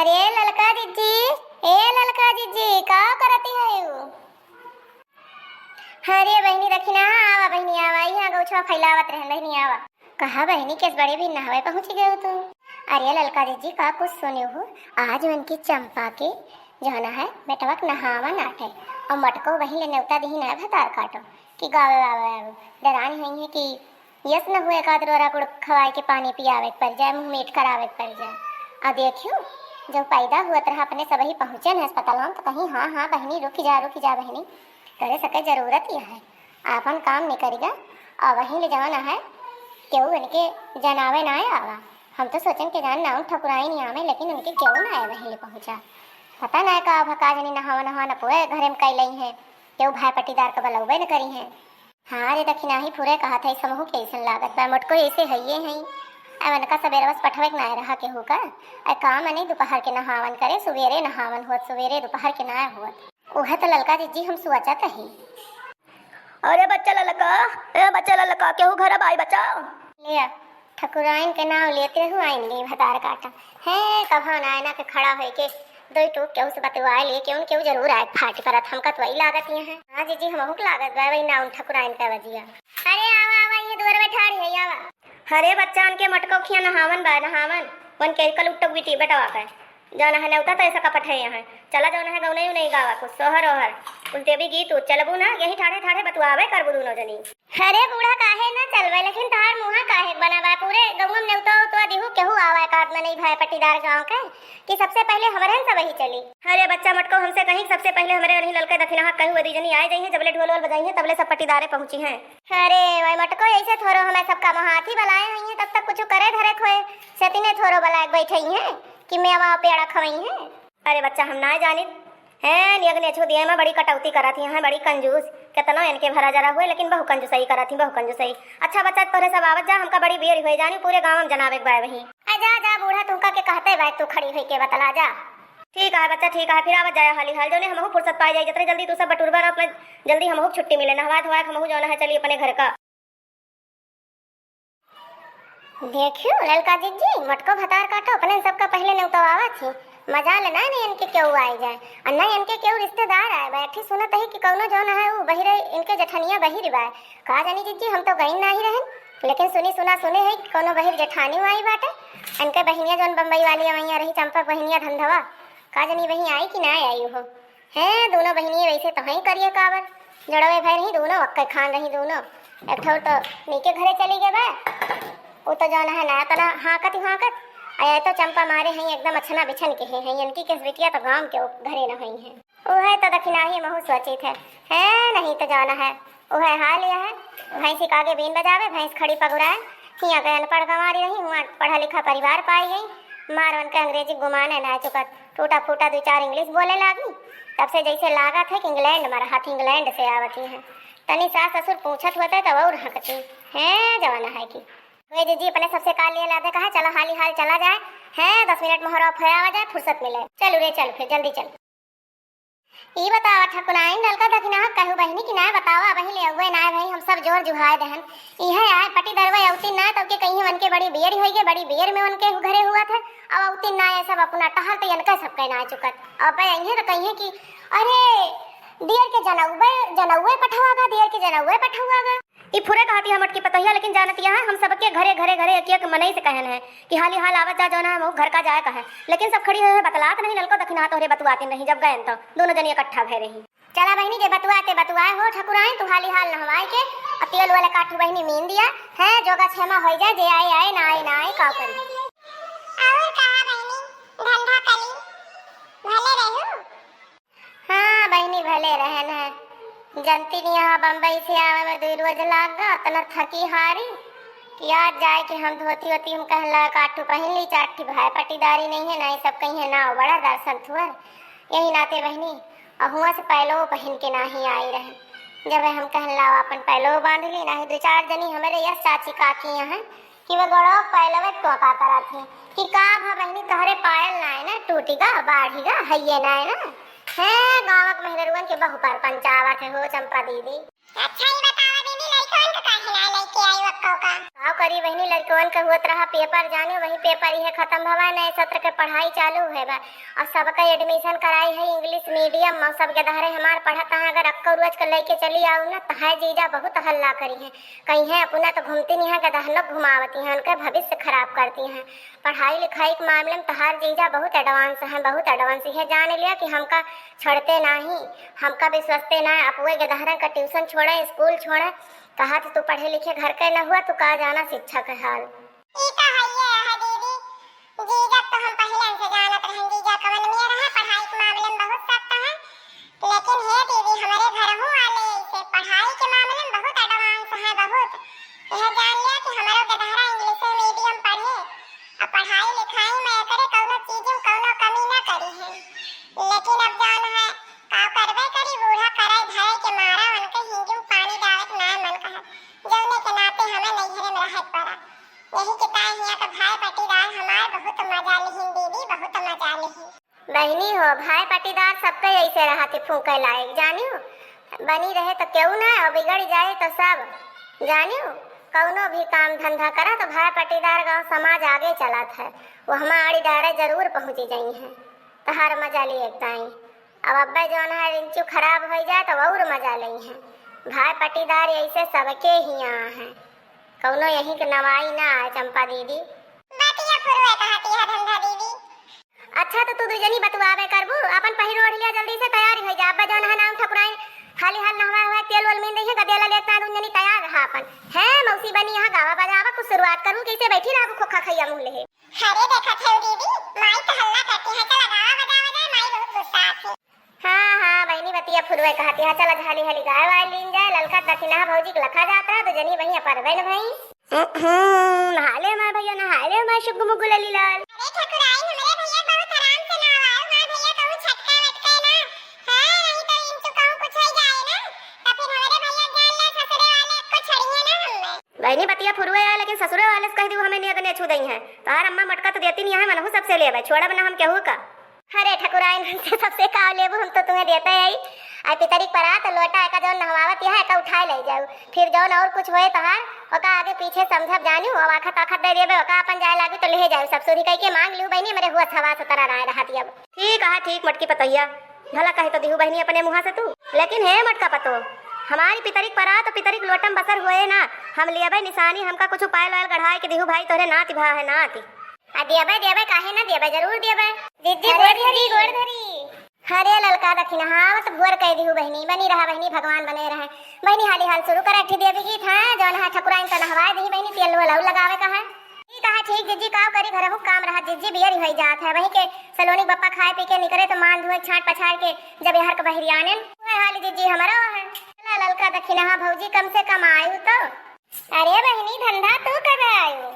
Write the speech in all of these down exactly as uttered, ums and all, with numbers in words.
अरे ललका जिज्जी, ए ललका जिज्जी, का करती है यू? अरे बहिनी, देखी ना, आवा बहिनी, आवा, यहाँ गौछवा फैलावत रहन बहिनी, आवा। कहा बहिनी, केस बड़े भी नहावे पहुँची गयो तू? अरे ललका जिज्जी, का कुछ सुने हो? आज उनकी चंपा के जौन है, बेटवा के नहावन आटे, और मटको वहीं ले नेवता दिही ना भतार काटो कि गावे आवे आवे। डरानी है कि यस न हुए, एकाध रोरा गुड़ खवाए के पानी पियावे के पड़ जाए, मुँह मीठ करावे के पड़ जाए। आ देखियो, जब पैदा हुआ तरह अपने सबही पहुँचे न अस्पताल में, तो कहीं, "हाँ, हाँ बहिनी, रुक जा, रुक जा बहिनी, तोरे सके जरूरत ही है, आपन काम नहीं करेगा।" और वहीं ले जवाना है, केहू इनके जनावे ना आवा। हम तो सोचन के जान नाउन ठकुराई नहीं आवे, लेकिन उनके केहू ना आए वहीं ले पहुँचा। पता ना का भका जनी नहावा नहावा न पूरे घरे में कई लई है, केहू भाई पट्टीदार के बलौबे न करी है। हाँ रे दखिनाही, फुरे कहत है, समूह के ऐसन लागत बा, मोटको ऐसे हइये हैं। अब इनका सबेरवा से पठवे के नाय रहा केहू का। अरे काम नहीं, दोपहर के नहावन करे, सुबेरे नहावन होत, सुबेरे दोपहर के नाय होत। उहे तो ललका जिज्जी हम सोचत ही। अरे बच्चा ललका, ए बच्चा ललका, केहू घर बाई बच्चा? ले आ, ठकुराइन के नाव लेते हुआ आइन ली भतार काटा। हे, कभा नाय ना के खड़ा होई के, दो टूक केहू से बतवाए लिए, केहू न केहू जरूर आए फाटी परत, हमका तो वही लागत ही है। हाँ जिज्जी, हमहू के लागत बा, वही नाउन ठकुराइन का वजिया। अरे आवा, आवा, ये दुआर में ठाड़ी है, आवा। अरे बच्चा, उनके मटको खिया नहावन बा, नहावन। उनके कल उट्टो बीटी बेटवा के। जौन है नेवता तो ऐसा कपट है यहाँ। चला जौन है गौनई उनई गावा कुछ, सोहर ओहर। कुछ देवी गीत उत चलबू ना, यही ठाढ़े ठाढ़े बतुआवे करबू दूनो जनी। अरे बूढ़ा काहे ना चलबे, लेकिन तहार मुँहा काहे बना बा? पूरे गौवा में नेवता उतवा दिहू, केहू आवा एक आध मनई भाई पट्टीदार गाँव के, कि सबसे पहले हमरे न सबही चली। अरे बच्चा मटको हमसे कहीं, सबसे पहले हमरे अनही ललके दखिनहा कहू अदी जनी आए जइहें, जबले ढोल वोल बजाइहें, तबले सब पट्टीदारे पहुँची हैं। अरे वही मटको, ऐसे थोड़ो हमें सबका महाथी बलाए हुई हैं, तब तक कुछ करे धरे खोए, सेतिने थोड़ो बलाए बैठे ही हैं कि मेवा पेड़ा खवई हैं। अरे बच्चा, हम ना जानित। हैं, नियग नेछू दिए में बड़ी कटौती करत ही हैं, बड़ी कंजूस। केतनो इनके भरा जरा हुए, लेकिन बहु कंजूसई करत ही, बहु कंजूसई। अच्छा बच्चा, तोहरे सब आवत जा, हमका बड़ी बेर हुए जानी, पूरे गाँव में जनावे के बाय वही। आ जा, जा बूढ़ा, तुमका के कहते बाय, तू खड़ी हुई के बतला जा। ठीक है बच्चा, ठीक है, फिर आवत जाए हाली हाल, जौने हमहू फुर्सत पाए जाए, जितने जल्दी तू सब बटुरबा ना, उतने जल्दी हमहू के छुट्टी मिले, नहवा धोवा के हमहू जौन है चली अपने घर का। देखियो ललका जिज्जी, मटको भतार काटो, अपने सबका पहले नेवतवावा थी। मजाल ना, नहीं इनके केहू आए जाए, और ना इनके केहू रिश्तेदार आए। बैठी सुनत ही कि कौनो जौन है उ बहिरे, इनके जेठनिया बहिर बाय। का जानी जिज्जी, हम तो गई ना ही रहन, लेकिन सुनी सुना सुने है कि कौनो बहिर जेठानी आई बाटे। इनके बहिनिया जौन बम्बई वाली अवैया रही, चंपक बहिनिया धंधवा, का जानी वहीं आई कि ना आई हो। हैं, दोनों बहिनिये वैसे तो हैं करिए काबर, जड़वे भय रही दोनों, अक्के खान रही दोनों। एक ठौर तो नीके घरे चली गए बा, वो तो जौन है नया तना हाँकत ही हाँकत, आ ये तो चंपा मारे हैं एकदम अछना बिछन के हैं, हैं इनकी किस बिटिया तो गाँव के घरे न हुई हैं। वो है तो दखिनाही महू सोचित है, हैं नहीं तो जौन है उहे हाल यह है, भैंसी के आगे बीन बजावे, भैंस खड़ी पगुराए। हियाँ के अनपढ़ गंवारी रही, हुआँ पढ़ा लिखा परिवार पाई गई। मार उनके अंग्रेजी गुमाने ना चुकत, टूटा फूटा दो चार इंग्लिश बोले लागी। तब से जैसे लागत है कि इंग्लैंड में रहत, इंग्लैंड से आवत ही हैं। तनी सास ससुर पूछत होते तब और हंकती हैं, जवाना है कि। वे जीजी अपने सबसे का लिए लादे कहा, चला हाली हाल चला जाए, हैं दस मिनट मोहरा फया आ जाए, फुर्सत मिले। चलू रे, चल फिर जल्दी चल। ई बतावा ठकुराइन, ललका दखिनहा कहू बहिनी कि नाय बतावा, अबही ले अउए नाय भई, हम सब जोर जुहाय दहन। इहे आय पट्टीदरवा अउतिन नाय, तब के कहिए मन के बड़ी बेर होई गे, बड़ी बेर में उनके घरे हुआ थे। अब अउतिन नाय, सब अपना टहल तो इनके सबके नाय चुकत। अब अइहे तो कहिए कि अरे दियर के जनउबे, जनउए पठवा गा, दियर के जनउए पठवा गा। ई फुरे कहती है मोटकी पतोहिया, लेकिन जानतिया है, हम सबके घरे, घरे, घरे एक, एक मनई से कहन है कि हाली हाल आवत जा, जौन है, हमहू घर का जाए कहे। लेकिन सब खड़ी हुई है, बतलात नहीं, ललको दखिनहा तोहरे बतुआतिन रही, जब गए तो दोनों जनी इकट्ठा भय रही। चला बहिनी, जे बतुआते बतुआए हो, ठकुराइन, तू हाली हाल नहवाई के, और तेल वाले काठू बहिनी मीन दिया, है, जोगा छेमा होई जाए, जे आए आए, ना आए ना आए, का करी। और कहा बहिनी, धंधा कली, भले रहू। हाँ बहिनी, भले रहन है। जनती नहीं, यहाँ बम्बई से आवे में दुई रोज लाग गा, इतना थकी हारी कि आज जाए कि हम धोती होती हम कहला काठू पहिन ली, चार ठी भाई पट्टीदारी नहीं है, ना ये सब कहीं है ना बड़ा दर्शन थुअर। यही नाते बहिनी, और हुआ से पैलो पहिन के नाही आई रहे। जब हम कहला अपन पैलो बांध ली, नाही दो चार जनी हमारे यस चाची काकी यहाँ कि वे गोड़वा पैलवे टोका करत है कि का भा बहिनी तोहरे पायल नाय ना टूटी गा, बाढ़ी गा, हइये नाय ना। है गाँव के मेहररुअन के बहु पर पंचावत है हो चंपा दीदी। अच्छा ही बतावा दीदी, लइकवन के काहे नाय, लइकन के आई अक्का का। का करी बहिनी, लड़कवन के होत रहा पेपर, जाने वही पेपर इहे खत्म भवा, नए सत्र के पढ़ाई चालू है बा। अब सबका admission कराई है English medium में, सब गदहरे हमार पढ़त हैं। अगर अक्का रोज के लेके चली आऊ ना, तहाय जीजा बहुत हल्ला करी है, कहीं है अपना तो घूमती नहीं है, गदहनो घुमावती हैं, उनका भविष्य खराब करती हैं। पढ़ाई लिखाई के मामले में तहार जीजा बहुत advance हैं, बहुत advance। यह जान लिया कि हमका छोड़ते नाही, हमका विश्वसते ना। अपुए गदहरन का tuition छोड़े, school छोड़े, कहा तो तू पढ़े लिखे घर के न हुआ, तू का जाना शिक्षा के हाल। ई तो हइये है दीदी, जीजा तो हम पहिले से जानत रहन, जीजा कवन मेर है, पढ़ाई के मामले में बहुत सख्त है। लेकिन हे दीदी, हमरे घरहू वाले ऐसे पढ़ाई के मामले में बहुत advance है, बहुत। यह जान लिया कि हमरो गदहरा English medium पढ़े, और पढ़ाई लिखाई में एकरे कौनो चीज में कौनो कमी ना करी है। लेकिन अब जान है, का करबे करी, बूढ़ा करे धरे के मारा उनके हिंजू पानी डाले के नाय मन कहा, जौने के नाते हमें नैहरे में रहे पड़ा। यही के ताई हियाँ के भाई पटीदार हमार बहुत मजा लिहिन दीदी, बहुत मजा लिहिन। बहिनी हो, भाई पटीदार सबके ऐसे रहत ही फूंके लायक, जानियो। बनी रहे तो केहू ना, और बिगड़ जाए तो सब, जानियो। कौनो भी काम धंधा करा तो भाई पटीदार गांव समाज आगे चलत है, वो हमार आड़ी डारे जरूर पहुँची जाई हैं। तहार मजा लिए ताई। अब अब्बे जौन है रिंचू खराब हो जाए तो और मजा लई हैं। भाई पटीदार ऐसे सबके हियाँ हैं, कौनो यहीं के नवाई ना आए चंपा दीदी। बतिया फुरवे कहती है धंधा दीदी। अच्छा, तो तू दुजनी बतुआवे करबू, अपन पहिर ओढ़ लिया, जल्दी से तैयारी हो जा। अब्बा जौन है नाम ठकुराइन, हाली हाल नहवा हुआ, तेल वेल मीन दइहे, गदेला लेता दुजनी तैयार रहा अपन। है मौसी बनी यहाँ गावा बजावा, कुछ शुरुआत करू, कैसे बैठी रहबू खोखा खैया मुँह लेहे। अरे देखत है दीदी, माई तो हल्ला करती है, चला गावा बजावा जाए, माई बहुत गुस्सा आती। हाँ, हाँ, बहिनी बतिया फुरवे कहती है, चला हाली हाली गाय वाय लीन जाए, ललका दखिनहा भौजी के लखा जाता है, दुजनी बहिया परबे न भई। हम्म, नहा ले हमार भैया, नहा ले हमार शुग्ग मुग्ग लली लाल। अरे ठकुराइन, हमरे भैया बहुत आराम से नहवाओ, हमार भैया कहूँ छटके वटके ना। हाँ, नहीं तो इनसे कहूँ कुछ हो जाए ना, तो फिर हमरे भैया जान ले ससुरे वाले को छोड़िए ना हमें। बहिनी बतिया फुरुए आए, लेकिन ससुरे वाले से कह दी हमें नियत ने छू दई हैं। तोहार अम्मा मटका तो देती नहीं है, मनहू सबसे लेबे, छोड़ब ना हम केहू का। अरे ठकुराइन, हमसे सबसे का लेबू, हम तो तुम्हें देते ही। आई पितरी परा तो लोटा एका जौन नहवावत यहाँ एका उठाए ले जाऊ, फिर जौन और कुछ होए तोहार ओका आगे पीछे समझब जानियो, अब आखत आखत दे देबे, ओका अपन जाए लागू तो ले जाऊ, सब सुधी कह के मांग लियो बहिनी, हमरे हुआ हवा सतरा राय रहत अब। ठीक है, ठीक मटकी पतोहिया, भला कहे तो दिहू बहिनी अपने मुँहा से तू। लेकिन हे मटका पतो, हमारी पितरी परा तो पितरी लोटम बसर होए ना, हम लेबे निशानी, हमका कुछ पायल वायल गढ़ाए के दिहू भाई, तोहरे नाती भा है नाती। आ देबे, देबे, काहे ना देबे, जरूर देबे। जिज्जी, अरे गोड़ धरी, जिज्जी। गोड़ धरी। अरे ललका दखिनहा, हाँ, तो गोड़ कह दिहू बहिनी, बनी रहा बहिनी, भगवान बने रहे। बहिनी हाली हाल शुरू कर, अठी देवी गीत है, जौन है ठकुराइन तो नहवाए दी बहिनी, तेल वेल और लगावे का है। ई कहा ठीक जिज्जी, काव करी घरहू काम रहा जिज्जी, बियर ही होई जात है, वही के सलोनी बप्पा खाए पी के निकरे तो मान धुए छाट पछाड़ के जब यहाँ के बहरी आने, वह हाली जिज्जी हमारा है। चला ललका दखिनहा भौजी, कम से कम आयु तो। अरे बहिनी धंधा तू कब आयु?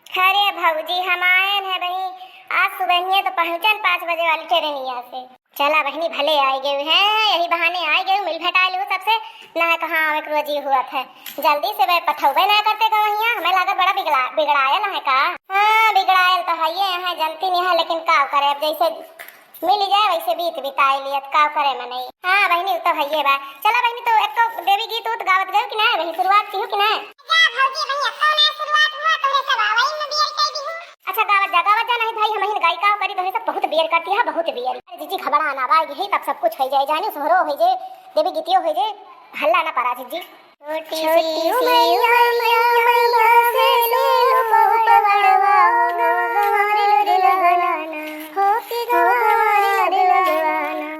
अरे भौजी, हम आयन है बहिनी, आज सुबहिए तो पहुँचन पाँच बजे वाली ट्रेनिया से। चला बहिनी, भले आए गए हैं, यही बहाने आए गए, मिल भेटाए लो सबसे, ना है कहाँ आवे के रोजी हुआ है। जल्दी से वह पठौबे ना करते गवहिया, हमें लागत बड़ा बिगड़ा, बिगड़ायल है का? हाँ, बिगड़ायल तो है ये है, जनती नहीं है, लेकिन का करे, अब जैसे मिल जाए वैसे बीत बिताई लियत, का करे मनई। हाँ बहिनी, उ तो हइये बा। चला बहिनी, तो एको देवी गीत उत गावत गयो कि ना बहिनी, शुरुआत किहू कि ना? जा भौजी, बहिनी, एको ना शुरुआत हुआ, तोहरे सब आवाई में बियर कह दी हूँ। अच्छा, गावत जा, गावत जा, नहीं भाई, हम ही गायिका करी, तोहरे सब बहुत बियर करती है, बहुत बियर। अरे जीजी, घबरा ना, बा यही तब सब कुछ हो जाए, जाने सोहरो हो जाए, देवी गीतियो हो जाए, हल्ला ना परा जीजी। छोटी सी उमरिया में बसेलू पहाड़वा हो, गंवार लुर लगाना, हो के गंवार लुर लगाना।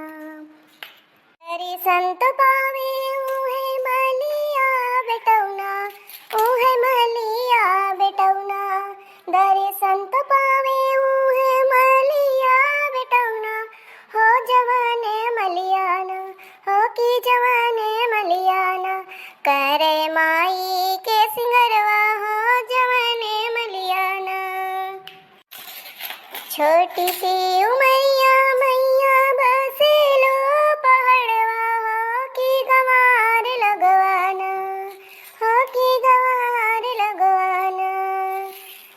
दर्शन तो पावे ऊहे मलिया बेटौना, ऊहे मलिया बेटौना। दर्शन तो पावे ऊहे मलिया बेटौना, हो जवाने मलियाना, हो की जवाने मलियाना, करे माई के सिंगरवा हो जवाने मलियाना। छोटी सी उमरिया मैया बसेलो पहाड़वा हो की गंवार लगवाना, हो की गंवार लगवाना।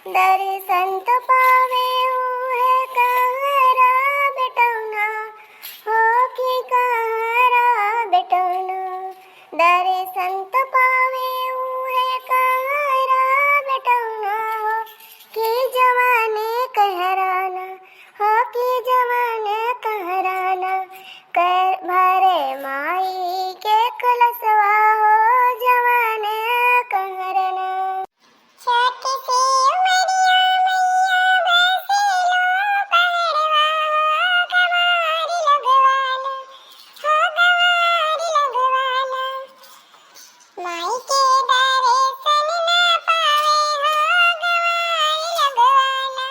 दर्शन तो पावे ऊहे कहरा बेटौना, हो की कहरा बेटौना। दर्शन तो पावे ऊहे माई के दर्शन ना पावे हो गंवार लोगवा ना,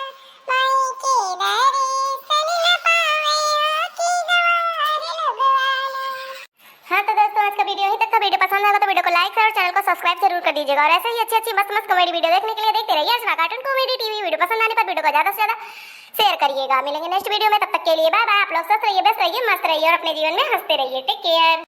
माई के दर्शन ना पावे हो कि गंवार लोगवा ना। हाँ तो दोस्तों, आज का वीडियो यहीं तक था। वीडियो पसंद आएगा तो वीडियो को लाइक, शेयर और चैनल को सब्सक्राइब जरूर कर दीजिएगा। और ऐसे ही अच्छी अच्छी मस्त मस्त कॉमेडी वीडियो देखने के लिए देखते रहिए अर्चना कार्टून कॉमेडी टीवी। वीडियो पसंद आने पर वीडियो को ज़्यादा से ज़्यादा शेयर करिएगा। मिलेंगे नेक्स्ट वीडियो में, तब तक के लिए बाय बाय। आप लोग स्वस्थ रहिए, व्यस्त रहिए, मस्त रहिए और अपने जीवन में हंसते रहिए। Take care.